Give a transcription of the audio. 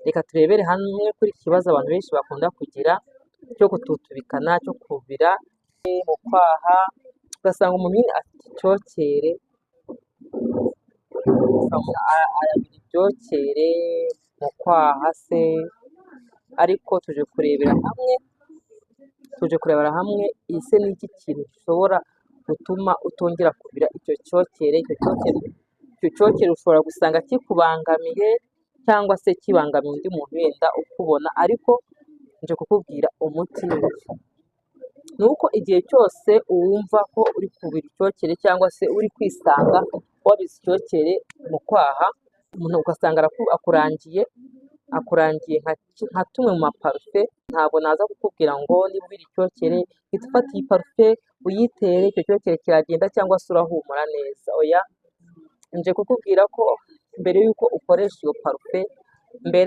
Reka turebere hamwe kuri iki kibazo abantu benshi bakunda kugira cyo gututubikana, cyo kubira mu kwaha, ugasanga umuntu nyine afite icyokere, arabira ibyokere mu kwaha se, ariko tuje kurebera hamwe ese ni iki kintu gishobora gutuma utongera kubira icyo cyokere? Icyo cyokere ushobora gusanga kikubangamiye cyangwa se kibangamiye undi muntu wenda ukubona, ariko nje kukubwira umuti. Ni uko igihe cyose wumva ko uri kubira icyokere cyangwa se uri kwisanga wabize icyokere mu kwaha, umuntu ugasanga akurangiye nka tumwe mu maparufe. Ntabwo naza kukubwira ngo niba ubira icyokere hita ufata iyi parufe uyitere, icyo cyokere kiragenda cyangwa se urahumura neza. Oya, nje kukubwira ko mbere y'uko ukoresha iyo parufe mbere